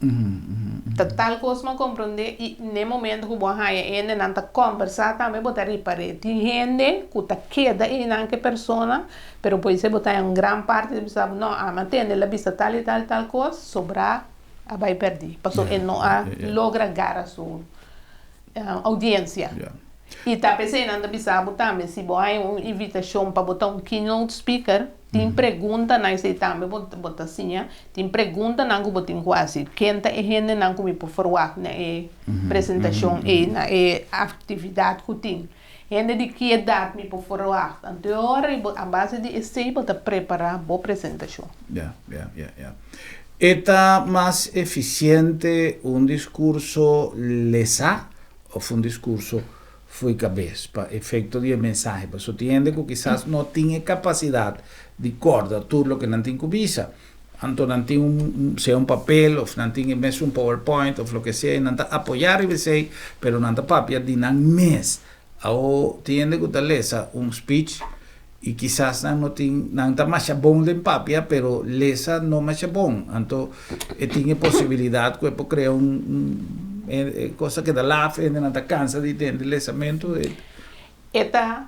Ta tal kos mi a komprondé i na e momento ku bo a haña e hendenan ta kòmbersá tambe bo ta ripar'é. Tin hende ku ta keda einan ku e persona, pero poisé bo ta haña un gran parti ta bisa, No, ami a tende el a bisa tal i tal i tal kos, sobrá. a bai perdí, paso e no a logra gara su audiencia. I ta p'esei nan ta bisa bo tambe, si bo haña un invitashon pa bo ta un keynote speaker, tin preguntanan, esei tambe bo bo ta siña, tin preguntanan ku bo tin ku hasi. Ken ta e hendenan ku mi por ferwagt na e presentashon ei, na e aktividat ku tin? Hende di ki edat mi por ferwagt? Anto e ora ei bo a base di esei bo ta prepará bo presentashon. Ya, ya, ya, ya. E ta mas efisiente un diskurso lesá òf un diskurso fo'i kabes pa efekto di e mensahe? Pasobra tin hende ku kisas no tin e kapasidat di kòrda tur loke nan tin ku bisa. Anto nan tin un, sea un papel òf nan tin e mesun powerpoint òf loke sea i nan ta apoyá riba esei, pero nan ta papia di nan mes. Awo tin hende ku ta lesa un speech i kisas nan no tin, nan ta masha bon den papia pero lesa no masha bon. Anto e tin e posibilidat ku e por krea un un kos ta keda laf, hendenan ta kansa di tende lesamentu. E ta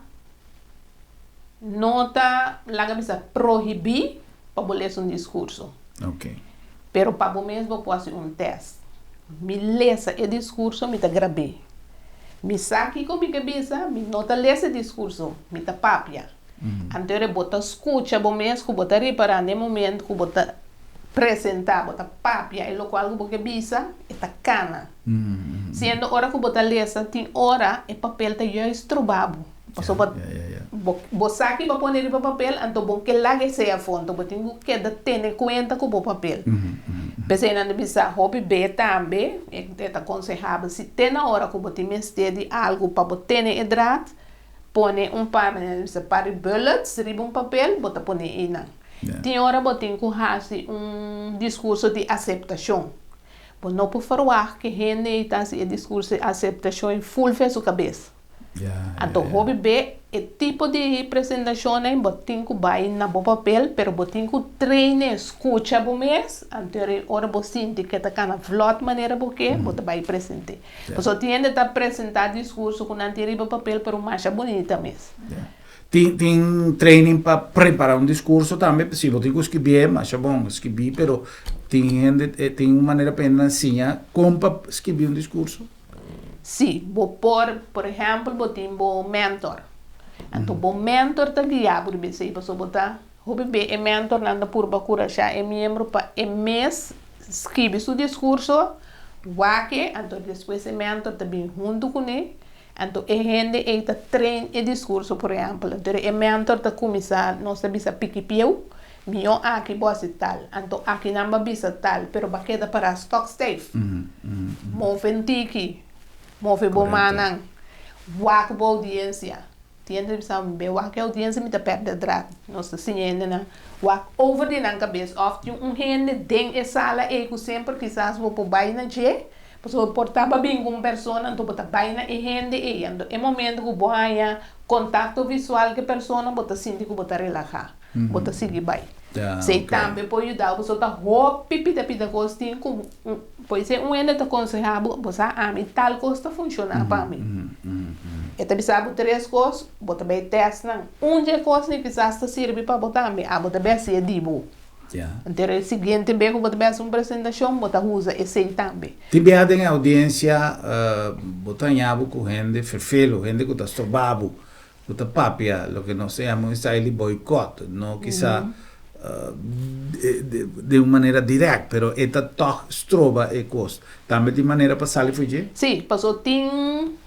no ta laga bisa prohibí pa bo lesa un diskurso. Pero pa bo mes bo por hasi un tèst. Mi lesa e diskurso, mi ta grab'é. Mi sa kiko mi ke bisa, mi no ta lesa e diskurso, mi ta papia. Anto ora bo ta skucha bo mes ku bo ta ripará na e momento ku bo ta presentá, bo ta papia e lokual ku bo ke bisa, e ta kana. Siendo ora ku bo ta lesa, tin ora e papel ta juist troba bo. Pasobra bo bo sa ki bo pone riba papel, anto bo ke laga esei afó, anto bo tin ku keda tene kuenta ku bo papel. P'esei nan ta bisa hopi be tambe, e ta konsehabel si te na ora ku bo tin mester di algu pa bo tene e draad, pone un par, nan ta bisa par di bullets riba un papel, bo ta pone einan. Tin ora bo tin ku hasi un diskurso di aseptashon. Bo no por ferwagt ku hende ei ta hasi e diskurso di aseptashon ei ful fe su kabes. Anto hopi be e tipo di presentashonnan bo tin ku bai na bo papel pero bo tin ku traine skucha bo mes anto ora bo sinti ke ta kana vlòt manera bo ke bo ta bai present'é. Pasobra tin hende ta presentá diskurso ku nan tin riba papel pero masha bunita mes. Tin tin training pa prepara un diskurso tambe si bo tin ku skibié masha bon skibí pero tin hende tin un manera pa hende nan siña kon pa skibi un diskurso. Sí, bo por, por ehèmpel, bo tin bo mèntor. Anto bo mèntor ta guia bo riba esei, pasobra bo ta hopi be e mèntornan ta purba kurashá e miembro pa e mes skibi su diskurso, wak e, anto despues e mèntor ta bin huntu kuné, anto e hende ei ta train e diskurso, por ehèmpel. Anto e mèntor ta kuminsá, nos ta bisa piki pieu. Mihó aki bo hasi tal, anto akinan bo a bisa tal, pero bo a keda pará stokstijf. Move un tiki, move bo mannan, wak bo oudiensia. Tin hende ta bisa, mi be wak e oudiensia mi ta pèrdè draad. Nos ta siña hendenan wak over di nan kabes òf tin un hende den e sala ei ku semper kisas bo por bai na dje, pasobra por ta bo a bin ku un persona anto bo ta bai na e hende ei. Anto e momento ku bo haña kontakto visual ku e persona bo ta sinti ku bo ta relahá. Bo ta sigui bai. Esei tambe por yuda bo. Pasobra ta hopi pida pida kos tin ku por ser un hende ta konseha bo, bo sa ami tal kos ta funshoná pa mi. E ta bisa bo tres kos, bo ta bai tèst nan. Un dje kosnan kisas ta sirbi pa bo tambe, abo ta bai hasié di bo. Anto e siguiente bes ku bo ta bai hasi un presentashon, bo ta usa esei tambe. Tin biaha den e oudiensia bo ta haña bo ku hende ferfelu, hende ku ta stroba bo. Bo ta papia loke nos ta yama un style di boycott, no kisa den un manera direct, pero e ta tog stroba e kos. Tambe tin manera pa sali for dje? Sí, paso tin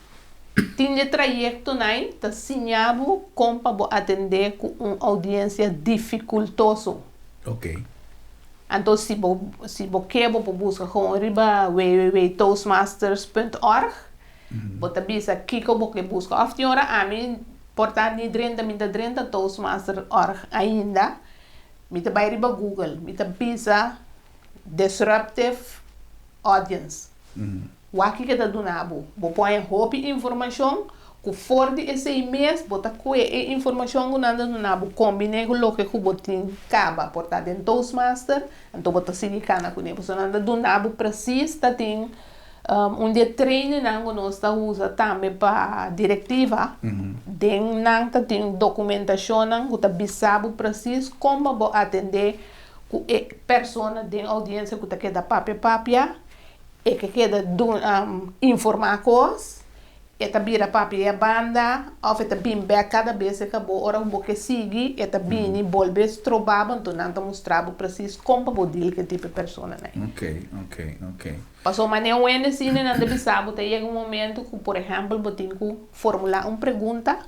tin dje trayektonan ta siña bo kon pa bo atendé ku un oudiensia difikultoso. Ok. Anto si bo si bo ke bo por buska gewoon riba www.toastmasters punt org. Bo ta bisa kiko bo ke buska of tin ora ami por ta ni drenta mi ta drenta toastmaster org ainda mi ta bai riba google mi ta bisa disruptive audience wak kiko ta duna bo bo por haña hopi informashon ku for di esei mes bo ta kue e informashon ku nan ta duna bo kombine ku loke ku bo tin kaba por ta den toastmaster anto bo ta sigui kana kuné pasobra nan ta duna bo presis ta tin Un di e trainingnan ku nos ta usa tambe pa direktiva, den nan ta tin dokumentashonnan ku ta bisa bo presis kon pa bo atendé ku e persona den oudiensia ku ta keda papia papia, e ke keda informá kos. E ta bira papia e banda of e ta bin bek kada bes e kabo ora ku bo ke sigui e ta bini bolbe stroba bo anto nan ta mustra bo presis kon pa bo deal ku e tipo e personanan. Ok, ok, ok. Pasobra manera un hende asina nan ta bisa bo ta yega un momento ku por ehèmpel bo tin ku formulá un pregunta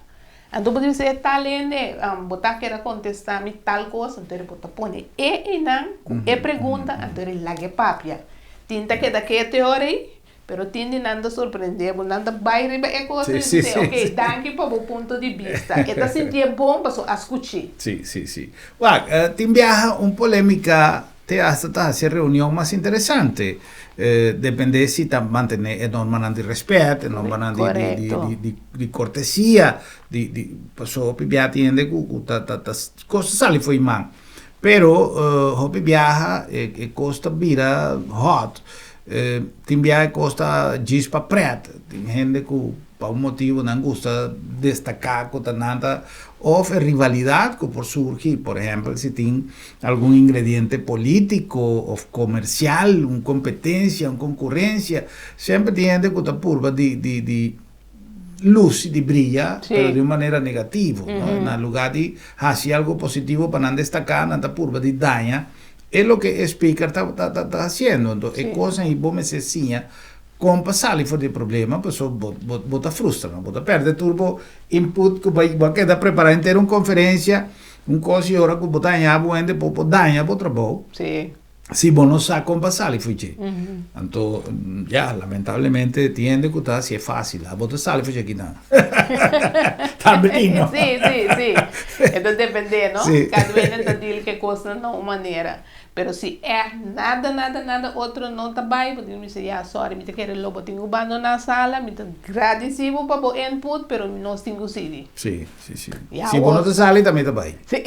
anto bo ta bisa e tal hende bo ta keda kontestá mi tal kos anto bo ta pone e einan ku e pregunta anto e laga e papia tin ta keda ketu e ora ei Pero tin di nan ta sorprendé bo, nan ta bai riba e kos i di sey, ok, danki pa bo punto di bista. E ta sintié bon pasobra a skuch'é. Sí, sí, sí. Wak, tin biaha un polémika te hasta ta hasi e reunion mas interesante. Dependé si ta mantené e normanan di rèspèt, e normanan di, di, di, di kortesia, di, di, pasobra hopi biaha tin hende ku, ku ta, ta, ta, kos ta sali for i man. Pero hopi biaha e kos ta bira hot. Tin biaha e kos ta djis pa pret. Tin hende ku pa un motibu nan gusta destaká ku ta nan ta òf e rivalidat ku por surgi. Por ehèmpel si tin algun ingrediente polítiko òf komersial, un kompetensia, un konkurensia. Semper tin hende ku ta purba di di di lusi, di bria, pero di un manera negativo. Na lugá di hasi algu positivo pa nan destaká, nan ta purba di daña e loke e speaker ta ta hasiendo. Anto e kosnan ei bo mester siña kon pa sali for di e problema, pasobra bo bo ta frustra, bo ta pèrdè tur bo input ku bo a keda prepará henter un konferensia, un kos i ora ku bo ta haña bo hende por por daña bo trabou. Si bo no sa kon pa sali for dje. Anto, ya, lamentablemente tin hende ku ta hasié fásil. Abo ta sali for dje kinan. Tambe tin, no? Sí, sí, sí. E ta dependé, no? Sí. Kada hende ta deal ku e kosnan na un manera. Pero si ègt nada, nada, nada otro no ta bai, bo tin ku bisa, ya, sòri, mi ta kere lo bo tin ku bandoná sala, mi ta gradisí bo pa bo input, pero nos tin ku sigui. Sí. Sí, sí. Ya, Si bo no ta sali, tambe ta bai. Sí.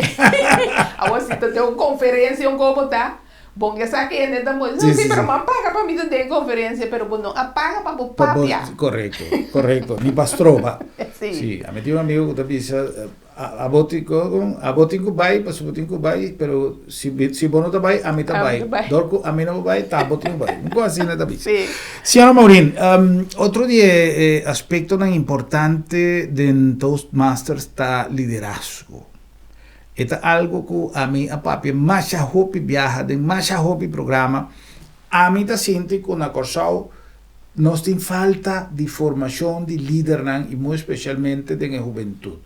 Awor si ta den un conferencia un como ta, bon ke sa kende ta moe. Sí, sí, pero bo a paga pa mi ta den conferencia, pero bo no a paga pa bo papia. Correcto, correcto. Ni pa stroba. Sí. Sí, ami tin un amigo cu ta bisa, abo tin cu, abo tin cu bai, pasobra bo tin cu bai, pero si, si bo no ta bai, ami ta bai. Dor cu ami no bai, ta bo tin cu bai. Un cosa asina ta bisa. Sí. Señora Maureen, otro di e aspectonan importante den Toastmasters ta liderazgo. E ta algo cu ami a papia masha hopi biaha den masha hopi programa. Ami ta sinti cu na Corsou nos tin falta di formacion di lidernan y muy especialmente den e hubentud.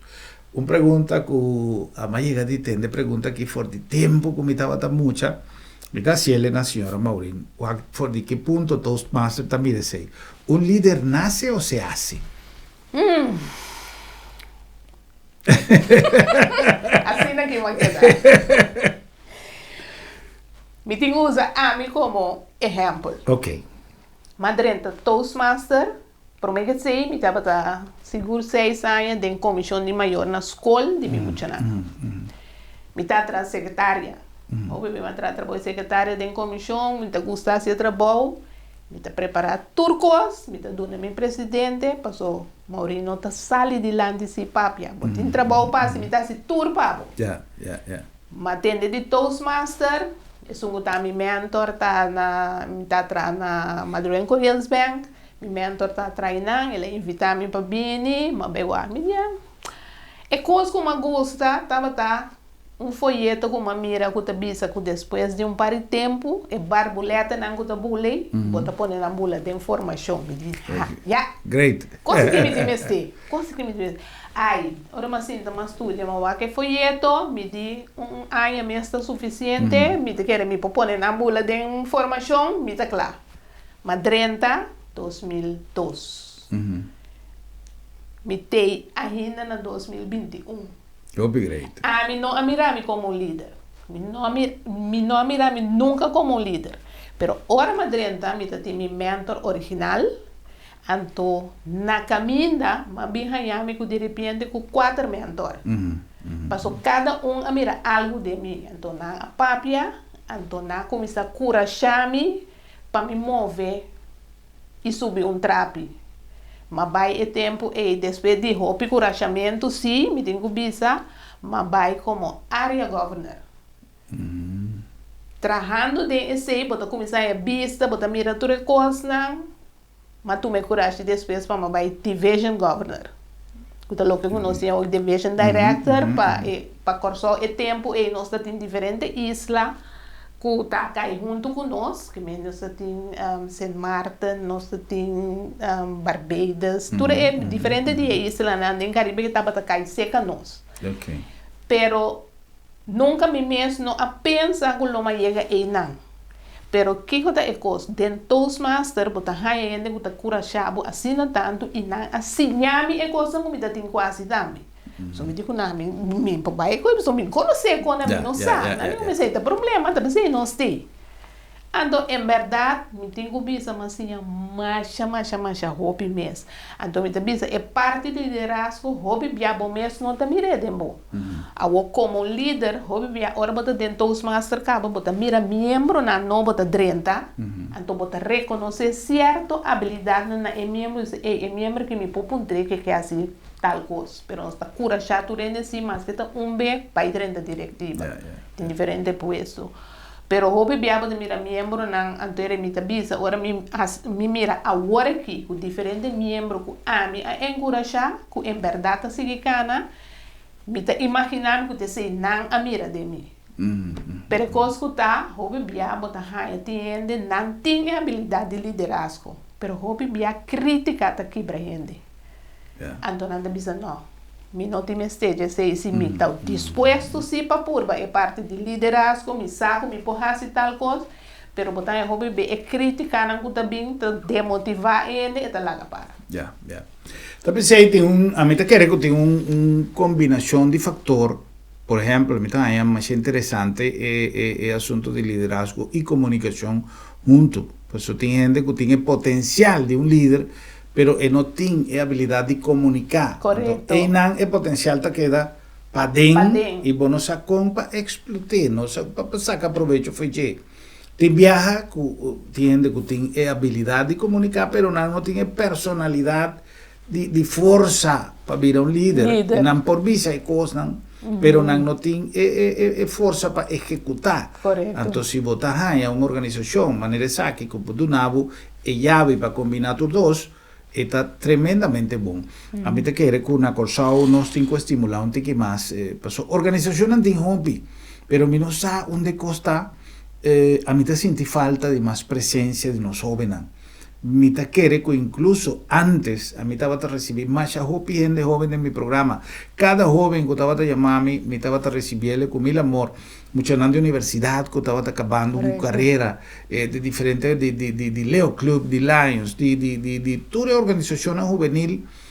Un pregunta ku a mi a yega di tende pregunta aki for di tempu ku mi tabata mucha, mi ta hasiel na señora Maureen, wak for di ki punto Toastmaster ta mira esei? Un lider nase o se hasi? Asina ki bo a keda. Mi tin usa ami komo ehèmpel. Ok. M'a drenta Toastmaster. Promé ke esei mi tabata sigur seis aña den komishon di mayor na skol di mi muchanan. Mi ta traha sekretaria. Hopi mi a traha trabou di sekretaria den komishon, mi ta gusta hasi e trabou, mi ta prepará tur kos, mi ta duna mi presidente, paso Maureen no ta sali dilanti si papia. Bo tin trabou pa hasi, mi ta hasi tur pa bo. M'a tende di Toastmaster, esun ku ta mi mentor ta na, mi ta traha na Madruenco Hills Bank. Mi mentor ta trae nan, el a invitá mi pa bini, m'a bai wak mi dia. E kos ku m'a gusta tabata un foyeto ku m'a mira ku ta bisa ku despues di un par di tempu e barbulètanan ku ta bula ei, bo ta pone nan bula den formashon. Mi di, ha, ya! Great! Kos ki mi tin mester, kos ki mi tin mester. Ai, ora m'a sinta m'a studia, m'a wak e foyeto, mi di un aña mes ta sufisiente, mi ta kere mi por pone nan bula den formashon, mi ta kla. M'a drenta 2002. Mi tei ainda na 2021. Hopi great. Ami no a mira mi komo un lider. Mi no a mira, mi no a mira mi nunka komo un lider. Pero ora m'a drenta mi ta tin mi mentor original, anto na kaminda m'a bin haña mi ku diripiente ku kuater mentor. Paso kada un a mira algu den mi. Anto nan a papia, anto nan a kuminsá kurashá mi. Pa mi move i subi un trapi. M'a bai e tempu ei despues di hopi kurashamentu, sí, mi tin ku bisa, m'a bai komo area governor. Trahando den esei bo ta kuminsá haña bista, bo ta mira tur e kosnan. M'a tuma e kurashi despues pa m'a bai division governor, ku ta loke ku nos tin awe division director pa e pa Kòrsou e tempu ei nos ta tin diferente isla ku ta kai huntu ku nos, ke men nos ta tin Sint Maarten, nos ta tin Barbados, tur e diferente di e islanan den Karibe ke tabata kai seka nos. Pero Nunka mi mes no a pensa ku lo m'a yega einan. Pero kiko ta e kos? Den Toastmaster bo ta haña hende ku ta kurashá bo asina tantu i nan a siña mi e kosnan ku mi ta tin ku hasi tambe. So mi di ku nan, mi mi por bai ku e pasobra mi konosé kon nan mi no sa. Nan di ku mi esei ta problema, ta p'esei nos t'ei. Anto en bèrdat mi tin ku bisa mi a siña masha masha masha hopi mes. Anto mi ta bisa e parti di liderazgo hopi bia bo mes no ta mir'é den bo. Awor komo un lider hopi bia ora bo ta den Toastmaster kaba bo ta mira miembronan nobo ta drenta, anto bo ta rekonosé sierto abilidatnan na e miembro i bisa ey e miembro aki mi por puntr'é ke ke hasi tal kos. Pero nos ta kurashá tur hende si maske ta un be bai drenta direktiva den diferente puesto. Pero hopi bia bo ta mira miembronan anto e mi ta bisa ora mi hasi mi mira awor aki ku diferente miembro ku ami a enkurashá ku en bèrdat ta sigui kana mi ta imaginá mi ku ta esei nan a mira den mi. Pero e kos ku ta hopi bia bo ta haña tin hende nan tin e abilidat di liderazgo pero hopi bia krítika ta kibra hende. Anto nan ta bisa no. Mi no tin mester dje esei si mi ta dispuesto si pa purba e parti di liderazgo, mi sa ku mi por hasi tal kos, pero bo ta haña hopi be e kritikanan ku ta bin ta demotivá e hende e ta laga para. Ya, ya. Ta p'esei tin un, ami ta kere ku tin un un kombinashon di faktor, por ehèmpel mi ta haña masha interesante e e e asuntu di liderazgo i komunikashon huntu, pasobra tin hende ku tin e potensial di un lider, Pero e no tin e abilidad di comunica. Correcto. Anto eynan e potencial ta keda paden Paden. y bo no sa con pa explote, no sa pa saca probecho fo'i dje. Tin biaha cu tin hende cu tin e abilidad di comunica pero nan no tin e personalidad di di forsa pa bira un lider. Lider. Nan por bisa e cosnan pero nan no tin e e e forsa pa ehecuta. Correcto. Anto si bo ta haña un organisacion manera esaki cu por duna bo E yabi pa kombiná tur dos, e ta tremendamente bon. Ami ta kere ku na Kòrsou nos tin ku estimulá un tiki mas, pasobra organisashonnan tin hopi, pero mi no sa unda e kos ta, ami ta sinti falta di mas presensia di nos hóbennan. Mi ta kere ku inkluso ántes ami tabata risibí masha hopi hende hóben den mi programa. Kada hóben ku tabata yama mi, mi tabata risibiel ku mil amor. Muchanan di universidat ku tabata kabando un karera, di diferente di di di di Leo Club, di Lions, di di di di tur e organisashonnan hubenil.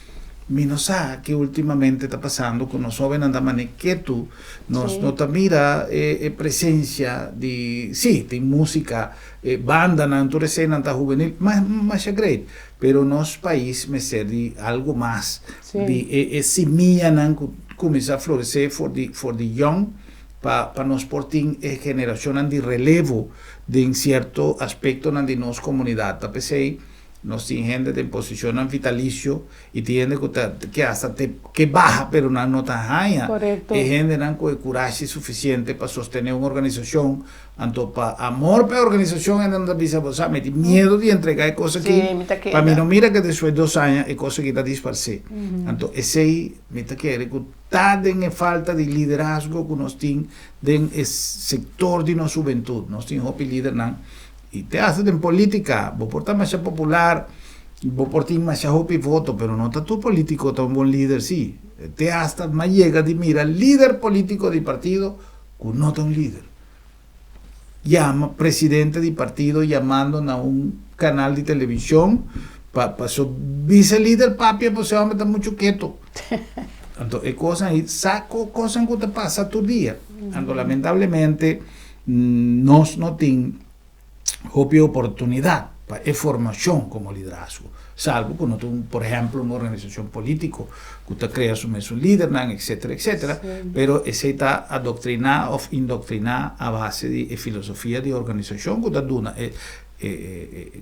Mi no sa ke ultimamente ta pasando ku nos hóbennan ta mane ketu, nos no ta mira e e presensia di, sí, tin músika, e bandanan, tur eseinan ta hubenil, ma masha great, pero nos pais mester di algu mas, di e e simianan ku kuminsá floresé for di for di yòn pa pa nos por tin e generashonnan di relevo den sierto aspektonan di nos komunidat. Ta p'esei Nos tin hende den posicionnan vitalicio y tin hende cu ta ke hasta te ke baha pero nan no ta haña e hendenan cu e curashi suficiente pa sostene un organisacion. Anto pa amor pa e organisacion hendenan ta bisa bo sa mi tin miedo di entrega e cos aki pa mi no mira ke despues dos aña e cos aki ta disparce. Anto esey mi ta kere cu ta den e falta di liderazgo cu nos tin den e sector di nos hubentud. Nos tin hopi lidernan. I te hasta den politica, bo por ta masha popular, bo por tin masha hopi voto, pero no ta tur politico ta un bon lider si. Te hasta m'a yega di mira lider politico di partido cu no ta un lider. Yama presidente di partido yamando na un canal di television pa paso bisa lider papia pasobra e homber ta mucho keto. Anto e cosnan ei sa cosnan cu ta pasa tur dia. Anto lamentablemente. Nos no tin hopi oportunidat pa e formashon komo liderazgo, salvo ku no ta un, por ehèmpel, un organisashon polítiko ku ta krea su mesun lidernan, etsetera, etsetera, pero esei ta adoktriná òf indoktriná a base di e filosofia di organisashon ku ta duna e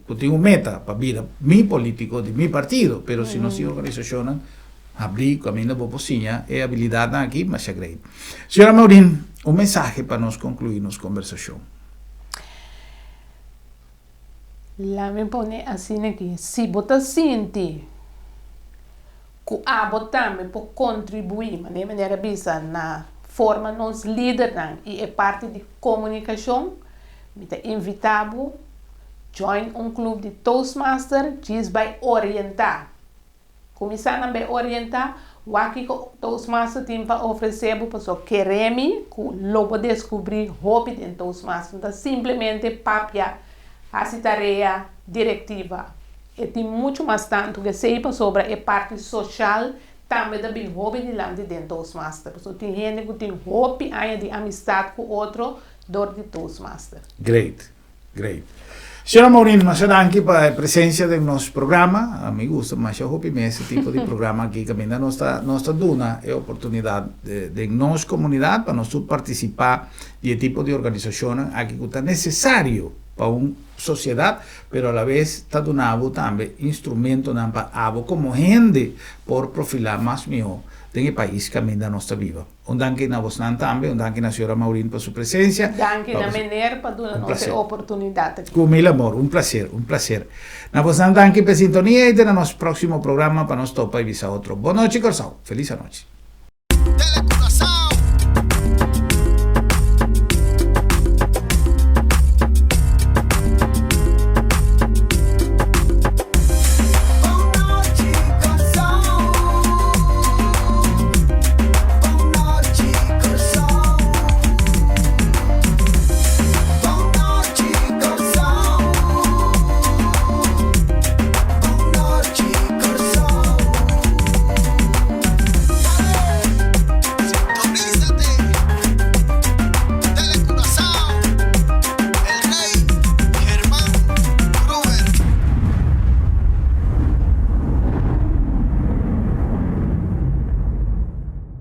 ku tin un meta pa bira mi polítiko di mi partido, pero si nos tin organisashonnan Habrí kaminda bo por siña e abilidatnan aki masha great. Señora Maureen, un mensahe pa nos konkluí nos kombersashon. La mi pone asina aki, si bo ta sinti ku abo tambe por kontribuí, manera manera a bisa, na forma nos lidernan i e parti di komunikashon, mi ta invitá bo join un club di Toastmaster djis bai orientá. Kuminsá nan bai orientá, wak kiko Toastmaster tin pa ofresé bo, pasobra kere mi ku lo bo deskubrí hopi den Toastmaster. No ta simplemente papia, hasi tarea, direktiva. E tin muchu mas tantu ku esei pasobra e parti soshal tambe ta bin hopi dilanti den Toastmaster. Pasobra tin hende ku tin hopi aña di amistat ku otro dor di Toastmaster. Great. Great. Señora Maureen, masha danki pa e presencia den nos programa. A mi gusta masha hopi mes e tipo di programa aki caminda nos ta nos ta duna e oportunidad den nos comunidad pa nos tur participa di e tipo di organisacionnan aki cu ta necesario pa un sociedad, pero a la vez ta duna bo tambe instrumentonan pa abo como hende por profila mas miho den e pais caminda nos ta biba. Un danki na bosnan tambe, un danki na señora Maureen pa su presencia. Danki na meneer pa duna nos e oportunidad aki. Cu mil amor, un placer, un placer. Na bosnan danki p'e sintonia y te na nos proximo programa pa nos topa y bisa otro. Bon nochi Corsou, feliz anochi.